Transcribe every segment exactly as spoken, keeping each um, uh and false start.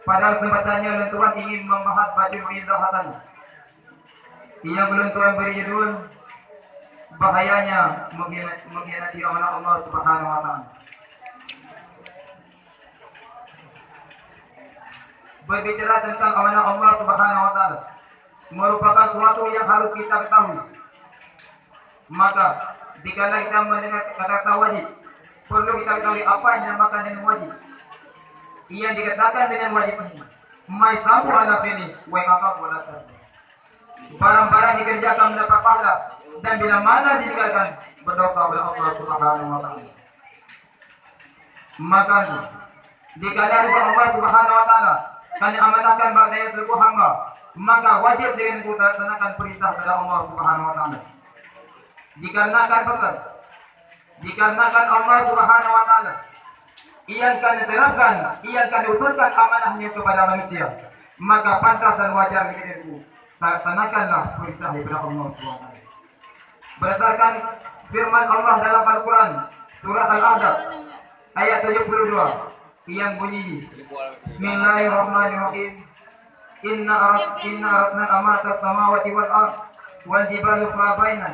Pada kesempatan nyoe lôn tuan ingin membahas bacut mau'izah hatan nyang lôn tuan beri judul bahayanya mengkhianati amanah Allah Subhanahu wa Ta'ala. Berbicara tentang amanah Allah Subhanahu wa Ta'ala merupakan sesuatu yang harus kita ketahui. Maka, dikala kita mendengar kata-kata wajib, perlu kita ketahui apa yang dinamakan dengan wajib. Yang dikatakan dengan wajib ini, ma yusabu ala fi'li, wa yu'aqabu ala tarki. Barang-barang dikerjakan mendapat pahala, dan bila mana ditinggalkan, berdosa oleh Allah Subhanahu wa Ta'ala. Maka, dikala Allah Subhanahu wa Ta'ala ka amanahkan bak dayah seluruh hamba, maka wajib dengan kita laksanakan perintah dari Allah Subhanahu wa Ta'ala. Dikarenakan pesan, dikarenakan Allah Subhanahu wa Ta'ala, Ia akan diterapkan, Ia akan diusulkan amanah-Nya kepada manusia, maka pantas dan wajar bagi diriku, laksanakanlah perintah daripada Allah Subhanahu wa Ta'ala. Berdasarkan firman Allah dalam Al-Quran, surah Al-Ahzab, ayat tujuh puluh dua, yang bunyi, Bismillahirrahmanirrahim. Inna arat-, inna aratna amanata samawati wal ard wal jibalu fa abaina,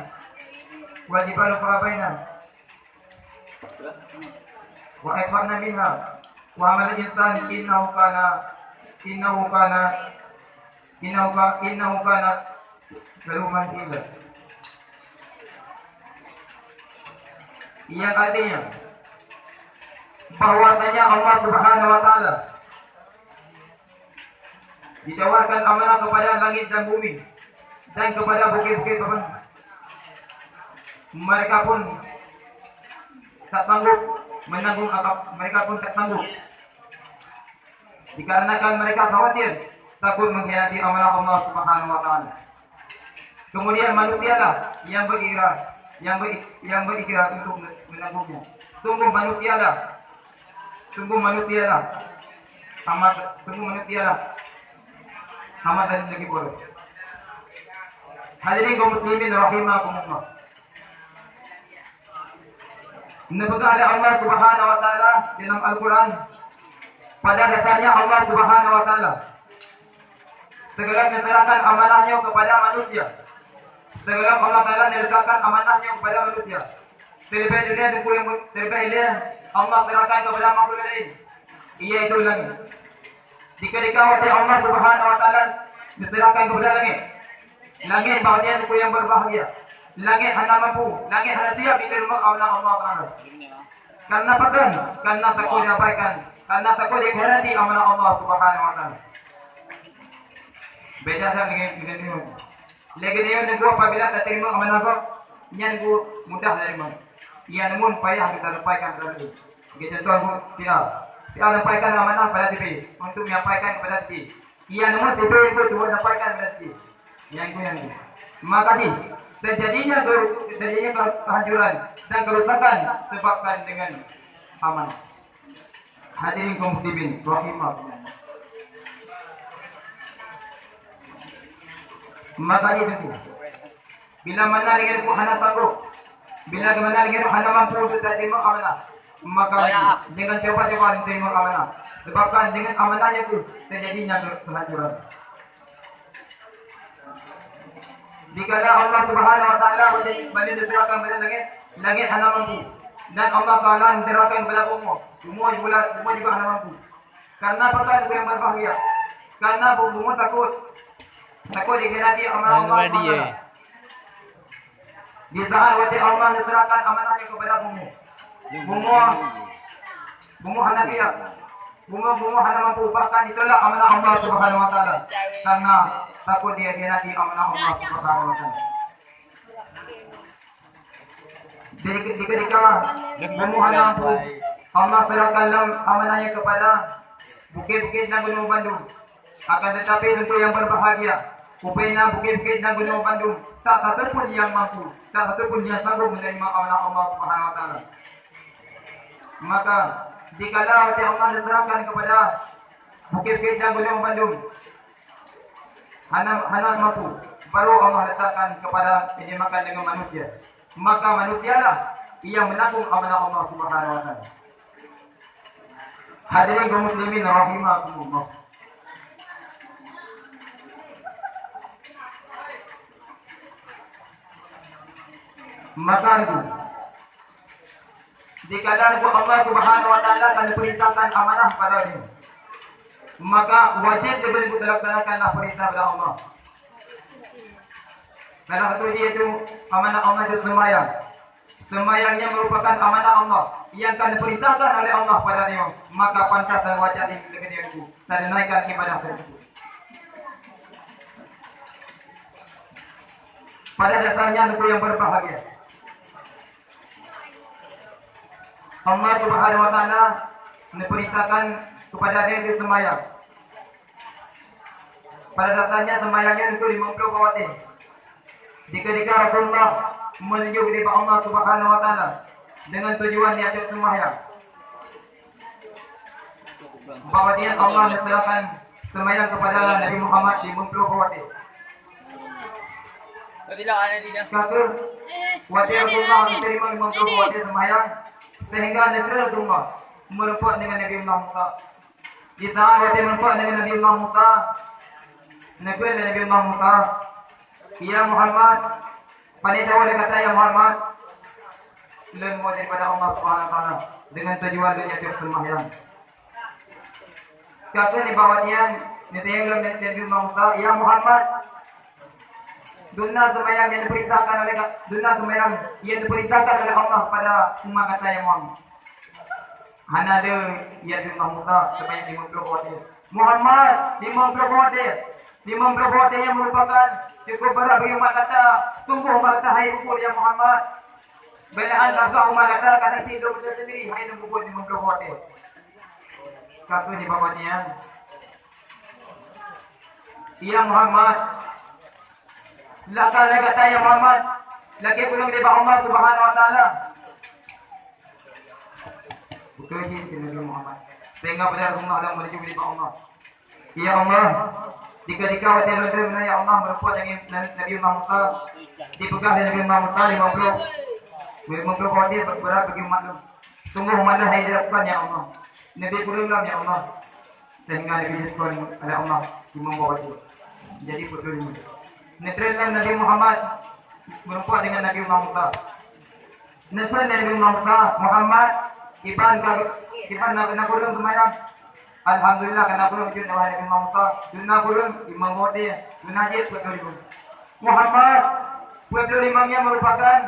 wal jibalu fa abaina wa ashfaqna minha wa hamalal insan innahu kana, innahu kana, innahu ka-, innahu kana zaluman jahula. Yang artinya bahwasanya Allah Subhanahu wa Ta'ala ditawarkan amanah kepada langit dan bumi dan kepada bukit-bukit papan. Mereka pun tak sanggup menanggung akab, mereka pun tak sanggup dikarenakan mereka khawatir takut mengkhianati amanah Allah Subhanahu wa Ta'ala. Kemudian manusialah yang berikrar, yang ber-, yang berikrar untuk menanggungnya. Sungguh manusialah, sungguh manusialah, amat, sungguh manusialah amat dan lagi bodoh. Hadirin kaum muslimin rahimakumullah. Neupeugah lé Allah Subhanahu wa Ta'ala dalam Al-Quran, pada dasarnya Allah Subhanahu wa Ta'ala segala menyerahkan amanah-Nya kepada manusia. Segala Allah Ta'ala meletakkan amanah-Nya kepada manusia. Terlebih dunia tengku yang ber-, terlebih dia Allah serahkan kepada makhluk lain, iaitu langit. Dika-dika watée Allah Subhanahu wa Ta'ala diserahkan kepada langit, langit bak nyan ku yang berbahagia. Langit hana mampu, langit hana siap diterima amanah Allah Ta'ala. Karena pakon? Karena takut diabaikan, karena takut dikhianati amanah Allah Subhanahu wa Ta'ala. Beda dah dengan, dengan nyoe. Lagée nyoe nunggu apabila taterima amanah gob, nyan ku mudah taterima. Iya namun payah kita sampaikan kepada dia. Bagi contoh, Abu Tiar. Tiar sampaikan amanah pada T P untuk menyampaikan kepada T P. Ia namun T P itu juga sampaikan kepada T P. Yang itu, yang itu. Maka di terjadinya ker-, terjadinya kehancuran dan kerusakan sebabkan dengan amanah. Hadirin kaum muslimin rahimakumullah. Maka itu, bila mana dengan ku hana sanggup, bila mana dengan ku hana mampu untuk terima amanah, maka dengan coba-coba terima amanah. Sebabkan dengan amanahnya tu terjadinya kehancuran. Dikala Allah Subhanahu wa Ta'ala bani diserahkan pada langit, langit hana mampu. Dan Allah Ta'ala diserahkan pada bumoe, bumoe juga, bumoe juga hana mampu. Karena apa? Kan yang berbahaya. Karena bumoe takut. Takut dikhianati amanah Allah Subhanahu wa Ta'ala. Di saat watée Allah diserahkan amanahnya kepada bumoe, bumoe, bumoe hana siap. Bumoe, bumoe hana mampu, bahkan ditolak amanah Allah Subhanahu wa Ta'ala. Karena takut dia dikhianati amanah Allah Subhanahu wa Ta'ala. Jadi ketika bumoe hana mampu, Allah serahkan lam amanahnya kepada bukit-bukit dan gunung bandum. Akan tetapi, untuk yang berbahagia, rupanya bukit-bukit dan gunung bandum, tak satu pun yang mampu, tak satu pun yang sanggup menerima amanah Allah Subhanahu wa Ta'ala. Maka, dikala Allah diserahkan kepada bukit-bukit dan gunung bandum, hana, hana mampu, baru Allah letakkan kepada yang dimakan dengan manusia. Maka manusialah yang menanggung amanah Allah Subhanahu wa Ta'ala. Hadirin kaum muslimin rahimakumullah. Maka Teungku, dikala Teungku Allah Subhanahu wa Taala ka neupeurintahkan amanah pada droeneuh, maka wajéb lé droeneuh talaksanakanlah peurintah bak Allah. Salah satu jih yaitu amanah Allah yaitu seumayang. Seumayang nyan meurupakan amanah Allah nyang ka neupeurintahkan oleh Allah pada droeneuh, maka pantas dan wajéb lé droeneuh tatunaikan ibadah tersebut. Pada dasarnya, Teungku yang berbahagia, Allah Subhanahu wa Taala neupeurintahkan kepada droeneuh seumayang. Pada dasarnya, seumayang nyan Teungku limong ploh boh watée. Diketika Rasulullah meununjuk daripada Allah Subhanahu wa Taala dengan tujuan diajak seumayang. Bahwa dia Allah neuserahkan seumayang kepada Nabi Muhammad limong ploh boh watée. Ka keuh, watée Rasulullah meuneurimong limong ploh boh watée seumayang, sehingga neutrön Rasulullah meureumpok dengan Nabi Allah Musa. Di saat watée meureumpok dengan Nabi Allah Musa, neukheun lé Nabi Allah Musa, "Ya Muhammad, pane tahu lé gata, ya Muhammad, lôn muat daripada Allah Subhanahu wa Taala dengan tujuan lôn jak seumayang." Ka keuh nibak watée nyan, neutanyong lom Nabi Musa, "Ya Muhammad, dum na seumayang nyang diperintahkan oleh ka-, dum na seumayang nyang diperintahkan oleh Allah pada umat gata, ya Muhammad?" Hana ada, ya Nabi Musa, seumayang limong ploh boh watée. "Muhammad, limong ploh boh watée. Limong ploh boh watée nyan meurupakan cukup brat bagi umat gata. Sungguh umat gata hai bubur, ya Muhammad. Beunahan bangsa umat gata kadang cit lôn sendiri hai lôn bubur limong ploh boh watée." Ka keuh nibak watée nyan, "Ya Muhammad, lakée lé gata, ya Muhammad, lakée kureueng nibak Allah Subhanahu wa Taala." Beutôi cit, kheun Nabi Muhammad. Sehingga pada Rasulullah lam meununjuk nibak Allah. "Ya Allah, diketika watée lôn trön, ya Allah, meureumpok dengan Nabi Allah Musa, dipeugah lé Nabi Allah Musa limong ploh, limong ploh boh watée brat bagi umat lôn. Sungguh umat lôn hai dilakukan, ya Allah. Neubri kureueng lom, ya Allah." Sehingga Nabi diskon oleh Allah limong boh watée. Jadi, beutôi nyan. Neutrön lom Nabi Muhammad meureumpok dengan Nabi Musa. Neutrön lé Nabi Musa, "Muhammad, kiban ka, kiban na, na kureueng seumayang?" "Alhamdulillah, ka na kureueng jeuet, wahai Nabi Musa. Dum na kureueng limong boh watée, dum na jeuet peuet ploh limong." "Muhammad, peuet ploh limong nyan meurupakan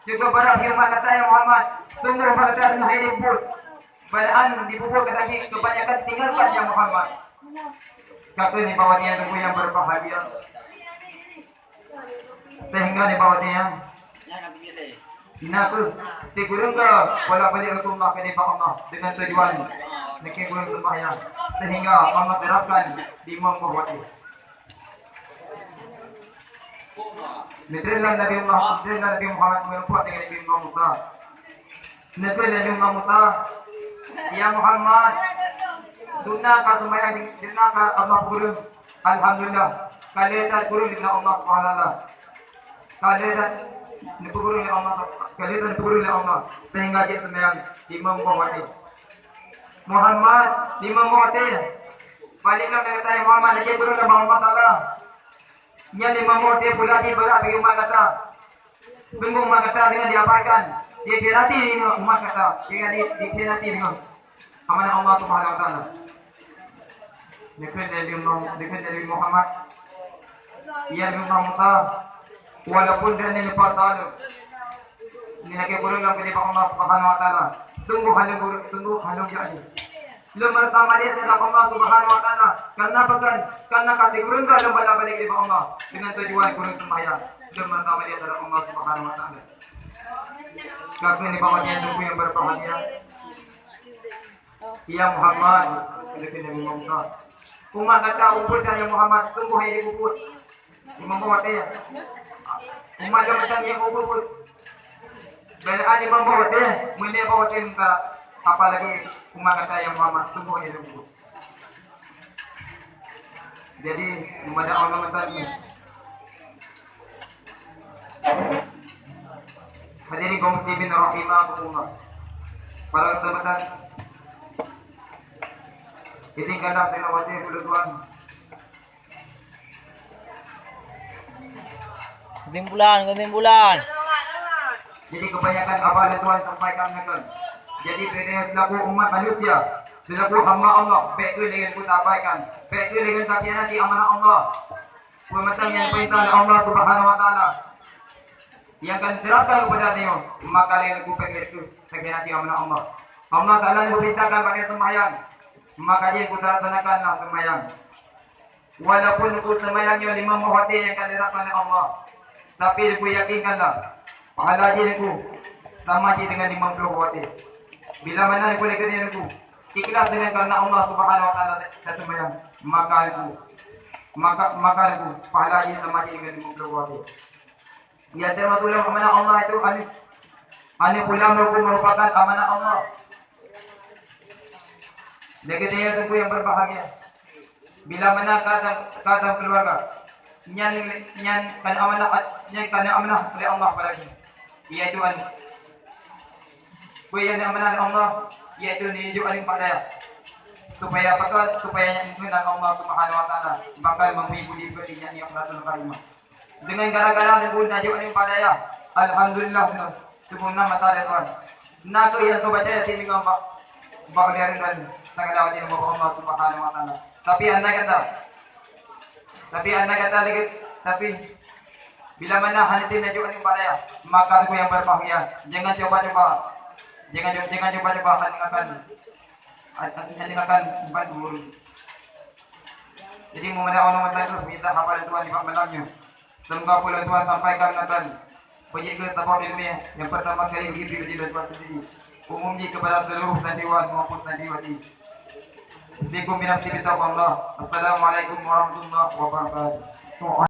cukup brat bagi umat gata, ya Muhammad. Sungguh umat gata teungoh hai dibuet. Beunahan di bubur gata cit kebanyakan ditinggalkan, ya Muhammad." Ka keuh nibak watée nyan, Teungku yang berbahagia. Sehingga nibak watée nyan, na keuh, sikureueng ka bolak-balik Rasulullah keu nibak Allah dengan tujuan neukheun kureueng seumayang, sehingga Allah terapkan limong boh watée. Neutrön lom Nabi Allah, neutrön lom Nabi Muhammad meureumpok dengan Nabi Musa. Neukheun lé Nabi Musa, "Ya Muhammad, dum na ka seumayang, dum na ka Allah peugureueng. Alhamdulillah, ka lheueh that kureueng dibri Allah Subhanahu wa Taala. Ka lheueh that neupeugureueng lé Allah, ka lheueh that neupeugureueng lé Allah, sehingga jeuet seumayang limong boh watée." "Muhammad, limong boh watée. Balik lom, ya Muhammad, lagée kureueng lé Allah Taala. Nyan limong boh watée pula jih brat bagi umat gata. Sungguh umat gata deungon diabaikan, dikhianati deungon umat gata, deungon di, dikhianati deungon amanah Allah Subhanahu wa Taala." Neukheun lé Nabi Muhammad, neukheun lé Nabi Muhammad, "Ya Nabi Musa, walaupun droeneuh lupa tahu, nyan lagée kureueng lom keu nibak Allah Subhanahu wa Taala. Sungguh hana guru, sungguh hana jadi. Lôn meurasa malée terhadap Allah Subhanahu wa Taala. Karena pakon? Karena ka sikureueng ka lôn bolak-balik nibak Allah dengan tujuan kureueng seumayang. Lôn meurasa malée terhadap Allah Subhanahu wa Taala." Ka keuh nibak watée nyan, Teungku yang berbahagia, "Ya Muhammad," kheun Nabi Musa, "umat gata ubit that, ya Muhammad, sungguh hai diubit. Limong boh watée, ya. Umat gata macam nyang ubit-ubit. Beunahan limong boh watée, meunyoe boh watée muka, apalagi umat gata, ya Muhammad, sungguh hai diubit." Jadi, meumada Allah mantong nyoe. Hadirin kaum muslimin rahimakumullah. Pada kesempatan ini, kanda terima kasih kepada Tuhan. Kesimpulan, kesimpulan. Jadi kebanyakan haba lôn tuan sampaikan nyoe. Jadi bèk selaku umat manusia, selaku hamba Allah, bèk keuh lagèe nyan tabaikan, bèk keuh lagèe nyan takhianati amanah Allah. Peumantang nyang dipeurintah lé Allah Subhanahu wa Taala nyang ka diterapkan keupada tanyoe, maka lagèe nyan bèk keuh takhianati amanah Allah. Allah Taala geupeurintahkan bak tanyoe seumayang, maka jih beutalaksanakanlah seumayang. Walaupun Teungku seumayang nyoe limong boh watèe nyang ka diterapkan lé Allah, tapi Teungku yakinkanlah, pahala jih Teungku sama jih deungon limong ploh watèe. Bila mana Teungku lagèe nyan Teungku ikhlas deungon kareuna Allah Subhanahu wa Taala taseumayang, maka Teungku, maka, maka Teungku pahala jih sama jih deungon limong ploh watèe. Ya, termasuk dalam amanah Allah itu, aneuk, aneuk pulang merupakan amanah Allah. Lagèe nyan Teungku nyang berbahagia. Bila mana ka dalam, ka dalam keluarga, nyan, nyan ka amanah, nyan ka amanah lé Allah pada jih. Yaitu aneuk. Peue nyang amanah lé Allah, yaitu neujok aneuk bak dayah. Supaya apa? Supaya nyan ngon Allah Subhanahu wa Taala bakal memberi budi peureuté nyan yang rasul karimah. Deungon gara-gara Teungku tajok aneuk bak dayah, alhamdulillah, Teungku na mata depan. Na keuh nyang Teungku baca yatim piatu bak, bak ulèe dan takada wajib bak Allah Subhanahu wa Taala. Tapi andai kata, tapi andai kata lagèe, tapi bila mana hana tem tajok aneuk bak dayah, maka Teungku nyang berbahagia. Jangan cuba-cuba, jangan, jangan cuba-cuba aneuk akan, aneuk akan bantu. Jadi, meunyoe Allah Taala minta haba lôn tuan di malam nyoe. Semoga peue lôn tuan sampaikan nyan, beujeuet keu sabab ilmiah nyang pertama kali bagi pribadi lôn tuan sendiri. Umum jih kepada seluruh santriwan maupun santriwati. Usikum binafsi bitaqwallah. Assalamualaikum warahmatullahi wabarakatuh.